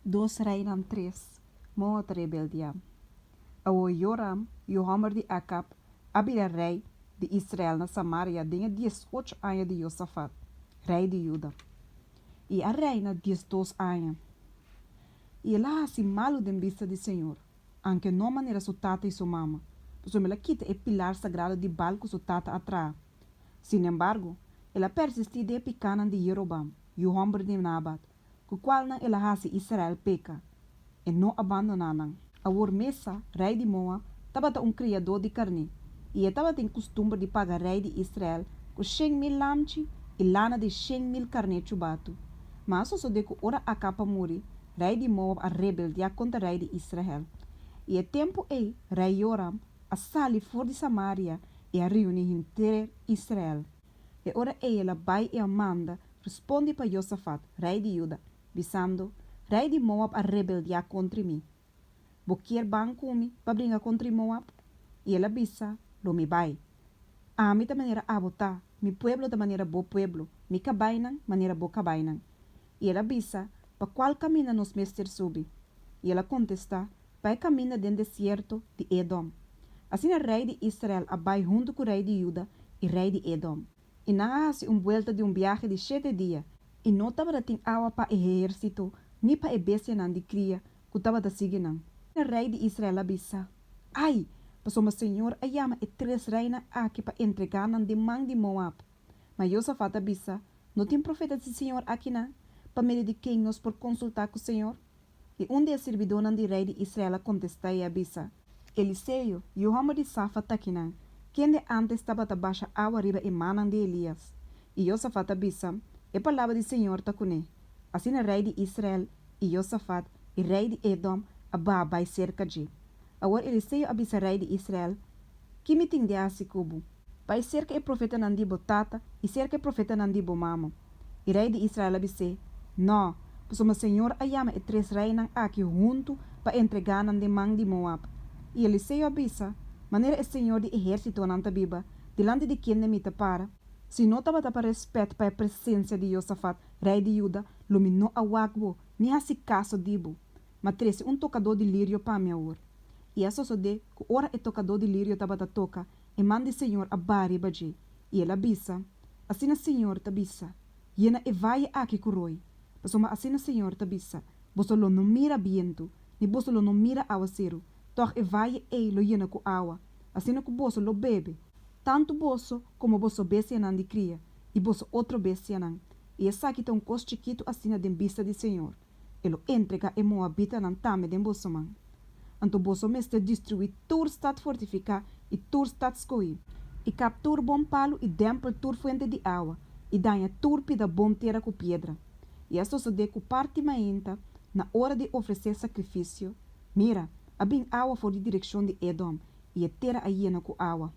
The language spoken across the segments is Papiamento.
Dos Reinan tres, Moab ta rebeldiá. Awor Joram, yu hòmber di Akab, a bira rei di Israel na Samaria den e diesocho aña di Josafat, rei di Juda, i a reina 12 aña. I el a hasi malu den bista di señor, anke no manera su tata i su mama, pasobra el a kita e pilar sagrado di Baal ku su tata a traha. Sinembargo, el a persistí den e pikánan di Jeroboam, yu hòmber di Nabat, ku kualnan el a hasi Israel peka, e no a bandoná nan. Awor Mesa, rei di Moab, tabata un kriadó di karné, i e tabatin kustumber di paga rei di Israel ku 100.000 lamchi i lana di 100.000 karné chubatu. Ma a sosodé ku ora Akab a muri, rei di Moab a rebeldiá kontra rei di Israel. I e tempu ei rei Joram a sali for di Samaria i a reuní henter Israel. E ora ei el a bai i a manda respondi pa Josafat, rei di Juda, bisando, Rei di Moab a rebeldiá kontra mi. Bo kier ban ku mi pa bringa kontra Moab? I el a bisa, Lo mi bai. Ami ta manera abo ta, mi pueblo ta manera bo pueblo, mi kabainan manera bo kabainan. I el a bisa, Pa kual kaminda nos mester subi? I el a kontestá, Pa e kaminda den desierto di Edom. Asina rei di Israel a bai huntu ku rei di Juda i rei di Edom, i nan a hasi un buelta di un biahe di shete dia, i no tabata tin awa pa e ehérsito ni pa e bestianan di kria ku tabata sigui nan. Rei di Israel a bisa, Ai! Pasobra señor a yama e tres reinan aki pa entregá nan den man di Moab. Ma Josafat a bisa, No tin profeta di señor akinan, pa medio di ken nos por konsultá ku señor? I un di e sirbidónan di rei di Israel a kontestá i a bisa, Eliseo, yu hòmber di Safat ta akinan, kende ántes tabata basha awa riba e mannan di Elias. I Josafat a bisa, E palabra di señor ta kuné. Asina rei di Israel i Josafat i rei di Edòm a baha bai serka dje. Awor Eliseo a bisa rei di Israel, Ki mi tin di hasi ku bo? Bai serka e profetanan di bo tata i serka e profetanan di bo mama. I rei di Israel a bis'é, Nò, pasobra señor a yama e tres reinan aki huntu pa entregá nan den man di Moab. I Eliseo a bisa, Manera e señor di ehérsitonan ta biba, dilanti di kende mi ta para, si no tabata pa rèspèt pa e presensia di Josafat, rei di Juda, lo mi no a wak bo, ni hasi kaso di bo. Ma trese un tokadó di lirio pa mi awor. I a sosodé ku ora e tokadó di lirio tabata toka, e man di señor a baha riba dje, i el a bisa, Asina señor ta bisa, Yena e vaye aki ku roi, pasobra asina señor ta bisa, Boso lo no mira bientu, ni boso lo no mira awaseru, tòg e vaye ei lo yena ku awa, asina ku boso lo bebe, tantu boso komo boso bestianan di kria i boso otro bestianan, i esaki ta un kos chikitu asina den bista di señor. E lo entregá e moabitanan tambe den boso man. Anto boso mester destruí tur stat fortifiká i tur stat skohí, i kap tur bon palu i dèmpel tur fuente di awa, i daña tur pida bon tera ku piedra. I a sosodé ku parti mainta, na ora di ofresé sakrifisio, mira, a bin awa for di direkshon di Edòm, i e tera a yena ku awa.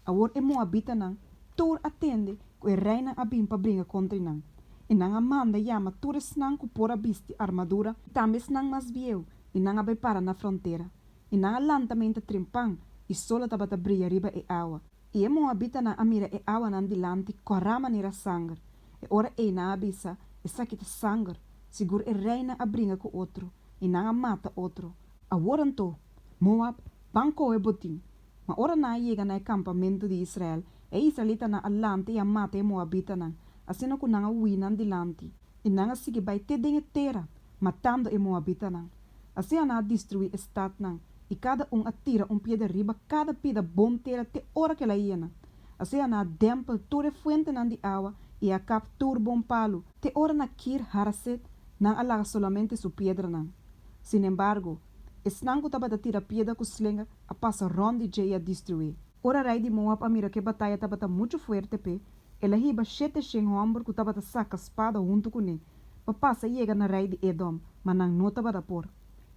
Awor e moabitanan tur a tende ku e reinan a bin pa bringa kontra nan, i nan a manda yama tur esnan ku por a bisti armadura, i tambe esnan mas bieu, i nan a bai para na frontera. I nan a lanta meinta trempan, i solo tabata bria riba e awa. I e moabitanan a mira e awa nan dilanti kòrá manera sanger. E ora ei nan a bisa, Esaki ta sanger! Sigur e reinan a bringa ku otro, i nan a mata otro. Awor anto, Moab, ban kohe botin! Ma ora nan a yega na e kampamentu di Israel, e israelitanan a lanta i a mata e moabitanan, asina ku nan a hui nan dilanti. I nan a sigui bai te den e tera, matando e moabitanan. Asina nan a destruí e statnan, i kada un a tira un piedra riba kada pida bon tera te ora ku el a yena. Asina nan a dèmpel tur e fuentenan di awa i a kap tur bon palu, te ora na Kir-Haraset nan a laga solamente su piedranan. Sinembargo, esnan ku tabata tira piedra ku slenga a pasa rònt di dje i a destruí. Ora rei di Moab a mira ku e bataya tabata muchu fuerte p'e, el a hiba 700 hòmber ku tabata saka spada huntu kuné pa pasa yega na rei di Edòm, ma nan no tabata por.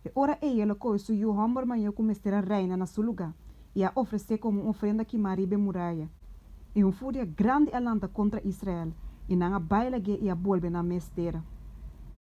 E ora ei el a kohe su yu hòmber mayó ku mester a reina na su lugá i a ofresé komo un ofrenda kimá riba e muraya. I un furia grandi a lanta kontra Israel, i nan a bai lag'é i a bolbe nan mes tera.